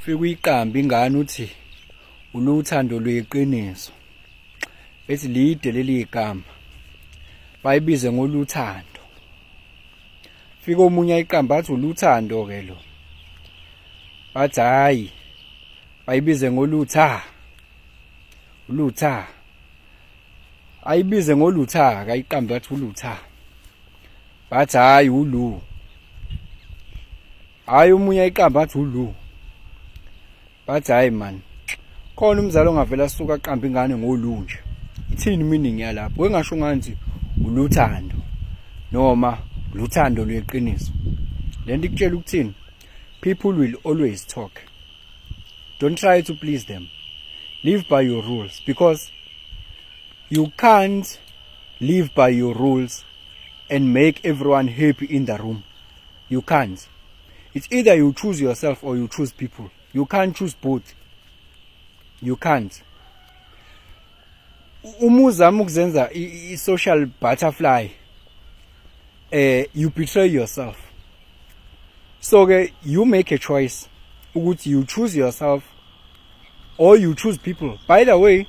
Ufike uyiqambe ingane uthi uluthando lweqiniso. Bethi lide leli gama. Bayibize ngoluthando. Fika omunye ayiqamba athi uluthando ke lo. Bathi hayi bayibize ngolutha. Ulutha. Ayibize ngolutha kayiqambe athi ulutha. Bathi hayi ulu. Hayi omunye ayiqamba athi ulu. Bathi hayi man. Khona umzali ongavela asuka aqamba ingane ngolu nje. Ithini meaning yalapho? Wengasho ngathi uluthando noma luthando lweqiniso. Lento ikutshela ukuthini? People will always talk. Don't try to please them. Live by your rules because you can't live by your rules and make everyone happy in the room. You can't. It's either you choose yourself or you choose people. You can't choose both. You can't. Uma uzama ukuzenza i-social butterfly, you betray yourself. So ke you make a choice ukuthi you choose yourself or you choose people. By the way,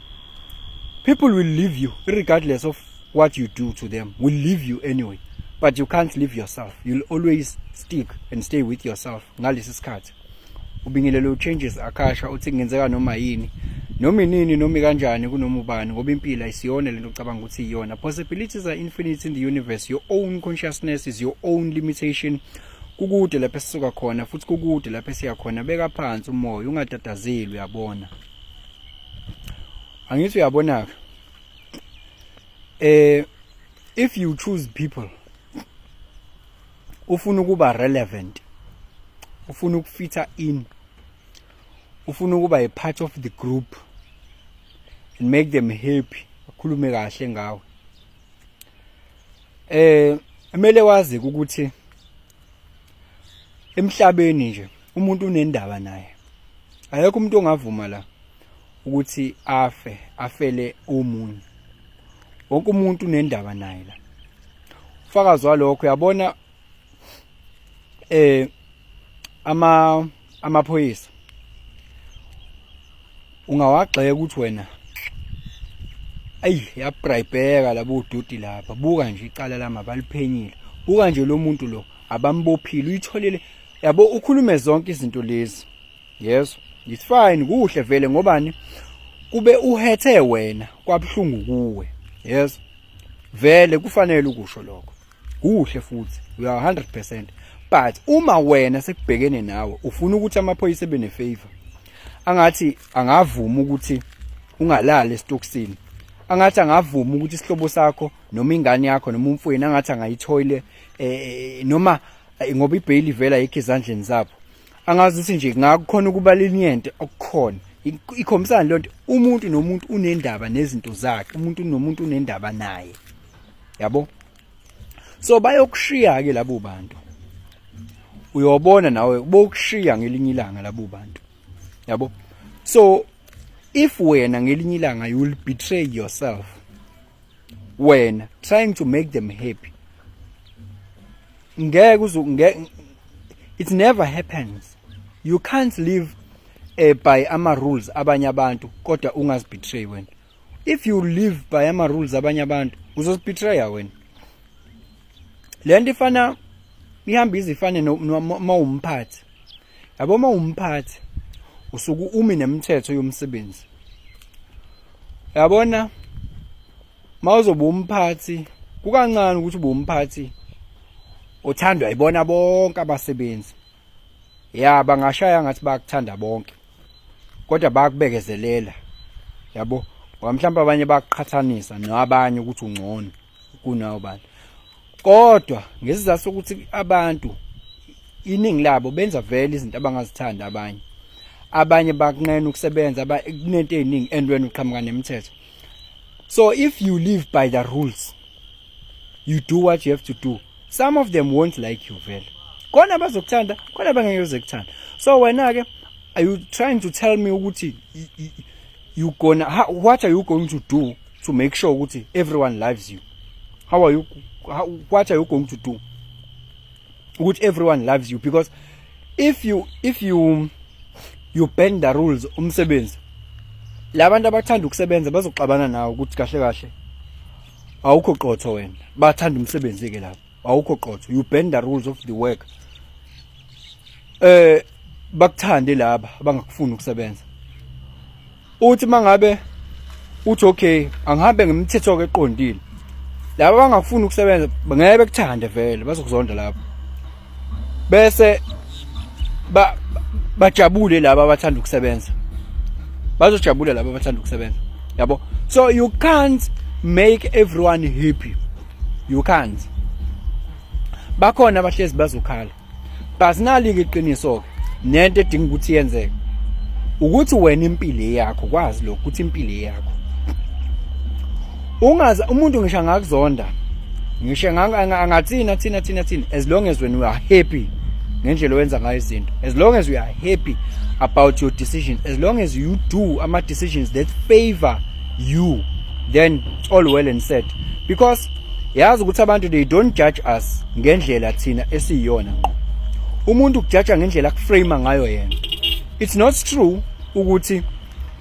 people will leave you regardless of what you do to them. Will leave you anyway. But you can't leave yourself. You'll always stick and stay with yourself ngalesi sikhathi. Ubingelelo changes akasha uthi kungenzeka noma yini noma inini noma kanjani kunoma ubani ngoba impilo ayisiyona lento ocabanga ukuthi iyona. Possibilities are infinite in the universe. Your own consciousness is your own limitation. Kukude lapho esisuka khona futhi kukude lapho esiya khona. Beka phansi umoya, ungatatazeli, uyabona. Angithi uyabona ke. If you choose people, ufuna ukuba relevant, ufuna ukufita in, ufuna ukuba a part of the group and make them happy, akhulume kahle ngawe, kumele wazi ukuthi emhlabeni nje umuntu unendaba naye. Ayekho umuntu ongavuma la ukuthi afe afele omunye. Wonke umuntu unendaba naye la. Ufakazi walokho, uyabona, amaphoyisa ungawagxeka ukuthi wena ayi yabribeka labo doti lapha, buka nje icala lami abaliphenyile, buka nje lo muntu lo abambophile uyitholile, yabo, ukhulume zonke izinto lezi. Yes, it's fine, kuhle vele ngobani kube uhethe wena kwabhlungu kuwe. Yes, vele kufanele ukusho lokho, kuhle futhi you are 100%. But uma wena sekubhekene nawe ufuna ukuthi amaphoyisa ebe nefavor, angathi angavuma ukuthi ungalali esitokisini, angathi angavuma ukuthi isihlobo sakho noma ingane yakho noma umfowenu angathi angayithoyle, noma ngoba ibail ivela yikho ezandleni zabo, angazi ukuthi nje ngakukhona ukuba lenient okukhona ikhombisana lonto. Umuntu nomuntu unendaba nezinto zakhe, umuntu nomuntu unendaba naye, yabo. So bayokushiya ke labo bantu, uyobona nawe bokushiya ngelinye ilanga labo bantu, yabo. So if wena ngelinye ilanga you will betray yourself, wena trying to make them happy, ngeke uzu ngeke, it never happens. You can't live by ama rules abanye abantu kodwa ungazibetray wena. If you live by ama rules abanye abantu, uzozibetray wena. Lento ifana ihamba izifane mawumphathi, yabo. Mawumphathi usuku umi nemithetho yomsebenzi, yabona. Mawuzoba umphathi, kukancane ukuthi ube umphathi othandwa yibona bonke abasebenzi. Ya, bangashaya ngathi bayakuthanda bonke kodwa bayakubekezelela, yabo, ngoba mhlawumbe abanye bakuqhathanisa nabanye ukuthi ungcono kunawo bantu. Kodwa ngesizathu sokuthi abantu iningi labo benza vele izinto abangazithanda, abanye bakunqena ukusebenza, kunento eziningi, and wena uqhamuka nemithetho. So if you live by the rules, you do what you have to do, some of them won't like you vele. Khona bazokuthanda, khona bangeke bezekuthanda. So wena ke, are you trying to tell me ukuthi you gonna how, what are you going to do to make sure ukuthi everyone loves you? How are you how, what are you going to do ukuthi everyone loves you? Because if you You bend the rules umsebenzi, labantu abathanda ukusebenza bazoxabana nawe ukuthi kahle kahle awukho qotho wena. Bathanda umsebenzi ke lapho, awukho qotho, you bend the rules of the work. Bakuthande laba abangakufuni ukusebenza. Uthi mangabe uthi, "Okay, angihambe ngemithetho ke eqondile," laba abangakufuni ukusebenza ngeke bekuthande vele, bazokuzonda lapho, bese ba bajabule laba abathanda ukusebenza, bazojabula laba abathanda ukusebenza, yabo. So you can't make everyone happy, you can't. Bakhona abahlezi bazokhala, but nali ke iqiniso ke, nento edinga ukuthi yenzeke ukuthi wena impilo yakho, kwazi lokho ukuthi impilo yakho ungaza umuntu ngisho angakuzonda, ngisho angathina thina thina thina, as long as when you are happy ngendlela owenza ngayo izinto, as long as you are happy about your decisions, as long as you do ama decisions that favor you, then it's all well and said, because yazi ukuthi abantu, they don't judge us ngendlela thina esiyiyona ngqo. Umuntu ukujaja ngendlela akuframe ngayo yena. It's not true ukuthi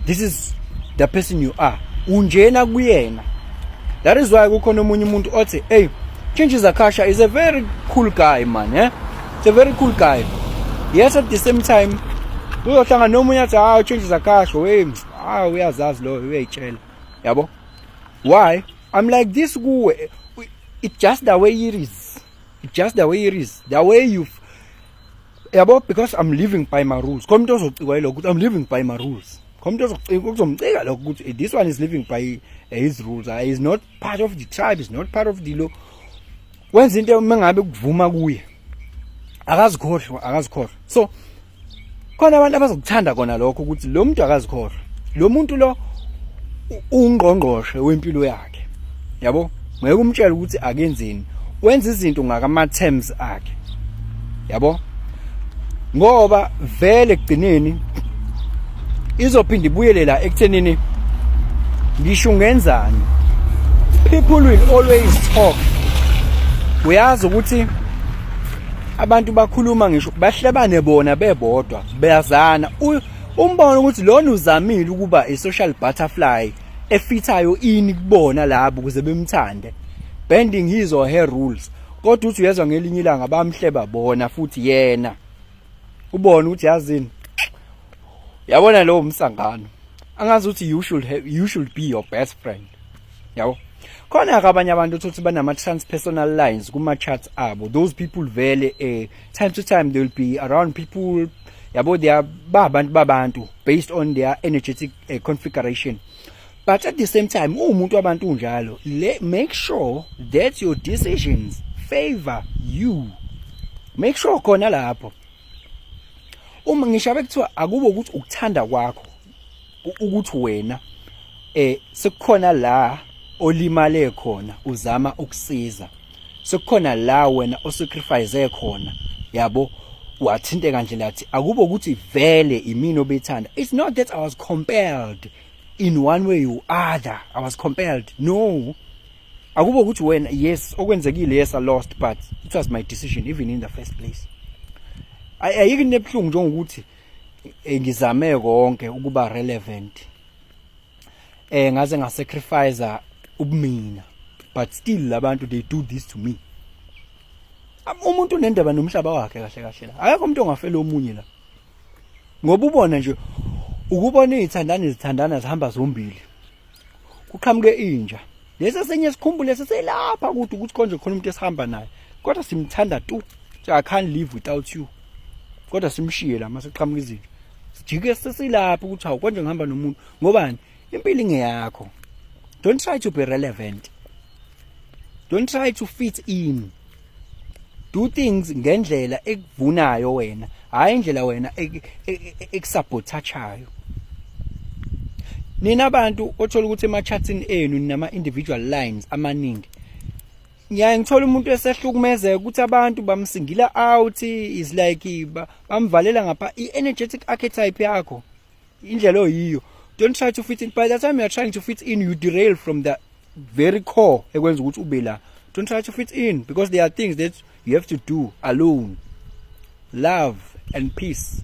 this is the person you are, unjena kuyena. That is why kukhona omunye umuntu othi, "Hey, Chinchi Zakasha is a very cool guy, man, eh, it's a very cool guy." Yes, at the same time uyohlangana nomunye athi, "Hayi, Chinchi Zakasha, wey, ah, uyazazi lo, uyayitshela," yabo. Why I'm like this kuwe? It's just the way it is, it's just the way it is, the way you, yabo, because I'm living by my rules. Khona umuntu ozocikwa yilokho ukuthi I'm living by my rules. Khona umuntu ozocika, kuzomcika lokho ukuthi this one is living by his rules, is not part of the tribe, is not part of the law. Wenza into mengabe kuvuma kuye, akazikhohlwa, akazikhohlwa. So khona abantu abazokuthanda kona lokho ukuthi lo muntu akazikhohlwa, lo muntu lo ungqongqoshe wempilo yakhe, yabo. Ngeke umtshele ukuthi akenzeni, wenza izinto ngakama terms akhe, yabo, ngoba vele ekugcineni izophinda ibuyele la ekuthenini ngisho ungenzani, people will always talk. Uyazi ukuthi abantu bakhuluma, ngisho bahlebane bona bebodwa, beyazana. Umbona ukuthi lona uzamile ukuba i-social butterfly efithayo ini kubona labo ukuze bemthande, bending his or her rules, kodwa uthi uyezwa ngelinye ilanga bamhleba bona futhi yena ubone ukuthi, yazini, yabona lowo msangano, angazi ukuthi you should be your best friend, yabo. Khona ke abanye abantu uthothi banama transpersonal lines kuma charts abo. Those people vele, time to time they will be around people, yabo. They are babantu babantu based on their energetic configuration, but at the same time umuntu wabantu unjalo. Le make sure that your decisions favor you. Make sure khona lapho uma ngisho bekuthiwa akube ukuthi ukuthanda kwakho ukuthi wena sekukhona la olimale khona, uzama ukusiza, sekukhona la wena osacrifice khona, yabo, wathinteka ndlela athi akube ukuthi vele imina obethanda. It's not that I was compelled in one way or other, I was compelled, no. Akube ukuthi wena, yes, okwenzekile, yes, I lost, but it was my decision even in the first place. Ayikho into ebuhlungu njengokuthi ngizame konke ukuba relevant, ngaze ngasacrifice ubumina, but still labantu, they do this to me. Umuntu unendaba nomhlaba wakhe kahle kahle la. Akekho umuntu ongafela omunye la, ngoba ubona nje ukubona izithandani zithandana, zihamba zombili, kuqhamuke inja lesi esinye sikhumbule seselapha kude ukuthi konje khona umuntu esihamba naye, kodwa simthanda tu. I can't live without you, kodwa simshiye la mase qhamuka izinto, sijike sesilapha ukuthi hawu, konje ngihamba nomuntu ngobani. Impilo ingeyakho. Don't try to be relevant, don't try to fit in. Do things ngendlela ekuvunayo wena, hayi indlela wena ekusabotageayo. Nina abantu othola ukuthi ema-chartsini enu ninama individual lines amaningi, ngiyaye ngithola umuntu esehlukumezeka ukuthi abantu bamsingila out, is like bamvalela ngapha. I-energetic archetype yakho, indlela oyiyo. Don't try to fit in. By the time you are trying to fit in, you derail from the very core ekwenza ukuthi ube la. Don't try to fit in, because there are things that you have to do alone. Love and peace.